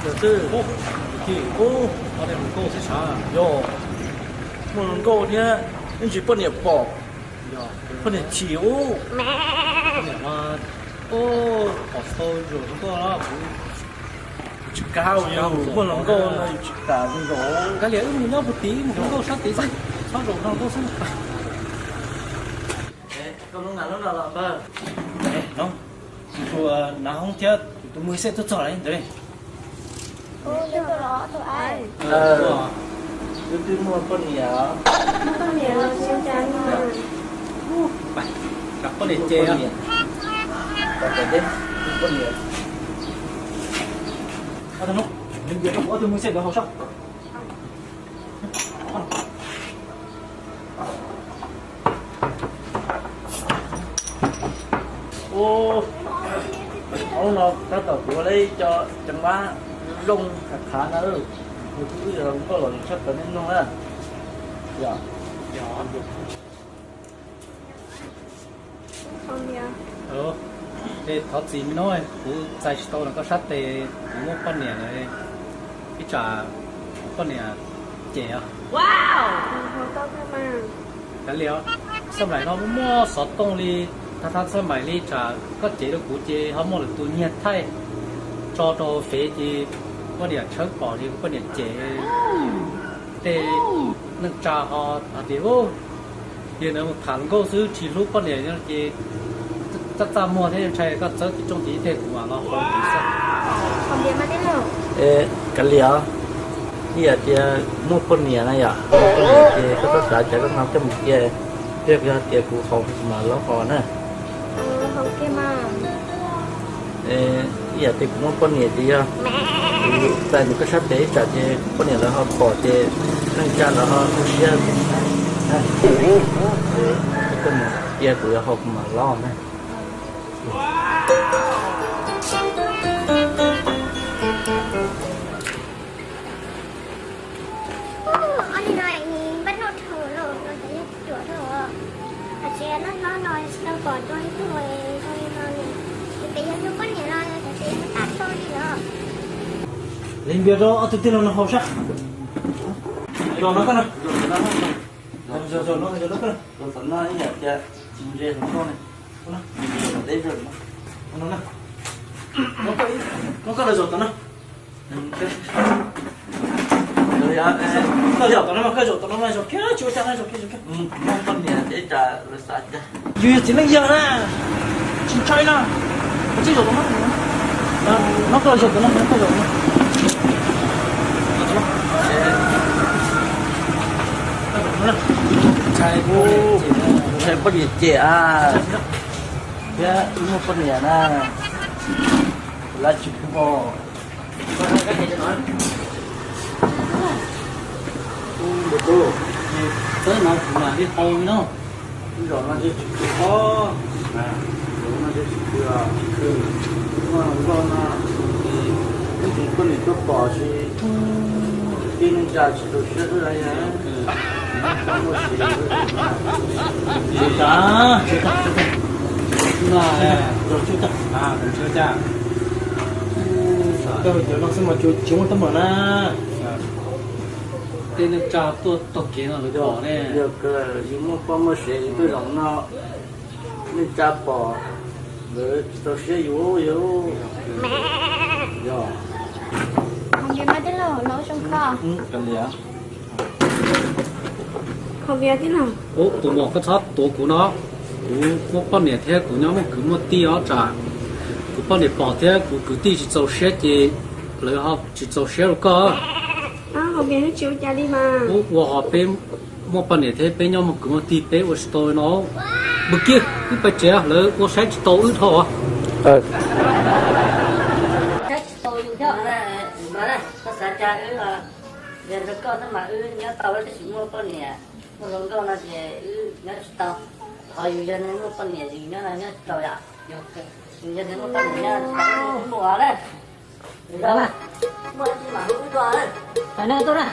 Xwb. Ub, muaj hluas nkauj thiab, ib ntsis poj niam pom, poj niam chim ub. Pom tau zoo nkauj los kuv tsis kam, yus muaj hluas nkauj no yus tsis kam zoo. Kav liam, wb mus nyob puag tid, mus hluas nkauj sab tid xwb, txhob zaum hluas nkauj xwb. Koj lub nas lub no los npawg. Tus nav hoob thiab tus muj xej tuaj txog lawm ntawd. Wb twb muaj poj niam. Poj niam ces poj niam. Ob tug muj xej ntawd hauv sab. Ub, no tab tom kuv ua lawm ib co ceev vab zoo khav khav na. Nws kuj ib yam nkauj los tshaj tawm nej mloog na. Yog. Thov txim me no, kuv txais tsis tau no koj sab tes, kuv muaj poj niam lawm, ib tsam poj niam cem os. Kav liam, xab maim no muaj xov tooj li, thab thab xab maim li, tsam koj cem rau kuv ces ho muaj lwm tus nyiag thaij tso rau fev ces poj niam tshawb pom ces kuv poj niam cem. Tej neej tsa ho hais tias, yog ntawd mus tham hluas nkauj xwb tsis hlub poj niam no ces txaj txaj muag thiab ntshai koj txawb tim rooj tim tej kuv mam los haus tim xwb. Kav liam, ib yam tias muaj poj niam na yom, muaj poj niam ces koj txhob xav cas koj no koj mus cia, thiab kuv yog tias kuv haus kuv mam los haus na. Ib yam tias kuv muaj poj niam ces yog kuv txais mus koj sab tes ib tsam ces kuv poj niam lawv ho pom ces neej tsa lawv ho tu siab. Koj mus cia kuv yuav haus kuv mam los na. Limpias rau ob tug tij laug no haus sab. Zos no koj na. Zos no, zos no koj na. Muab koj lawv zaum tom no. Koj zaum tom no mas, koj zaum tom no mas, koj zaum kiag, tsis ua cas na, zaum kiag, zaum kiag. Yus yog txiv neej yawg na, tsis ntshai na. Koj tsis zaum tom no, no koj zaum tom no, koj zaum tom no. Ntshai poj niam cem thiab muaj poj niam na, lawv tsis pub. Txawb no kuv mam li haus no. Zaum no ces tsis khwv os, zaum no ces tsis khwv os, tsis khwv. Muaj hluas nkauj no, ib tug poj niam tuaj pom tsis, tij neej tsa tsis tu siab xwb los yog. Tsis tas, tsis tas, tsis tas. Zaum tsis tas, zaum tsis tas. Koj cov no xwb mas tsis muaj teeb meem na. Tej neej tsa tuaj taug kev no lawv pom ne. Yog yus muaj poj muaj sev yus tuaj zaum no, neej tsa pom lawv tsis txaus siab yus, yog. Tus muam koj txhob tuav kuv no, kuv muaj poj niam thiab kuv nyob muaj kwv muaj tij os, tsam kuv poj niam pom thiab kuv kwv tij tsis txaus siab ces lawv ho tsis txaus siab rau koj. Ua ho peb muaj poj niam thiab peb nyob muaj kwv muaj tij peb ua tsis tau no. Npawg Kiab, wb pais tsev, lawv ua saib tsis tau wb dhau. Koj xav cas wb, yog rau koj xwb mas wb nyob tau tab sis muaj poj niam muaj hluas nkauj no ces wb nyob tsis tau. Qhov yus yog neeg muaj poj niam yus nyob no nyob tsis tau yom. Yus yog neeg muaj poj niam nyob tsis tau, wb mus os na. Muaj ib tug mam hu wb tuaj na.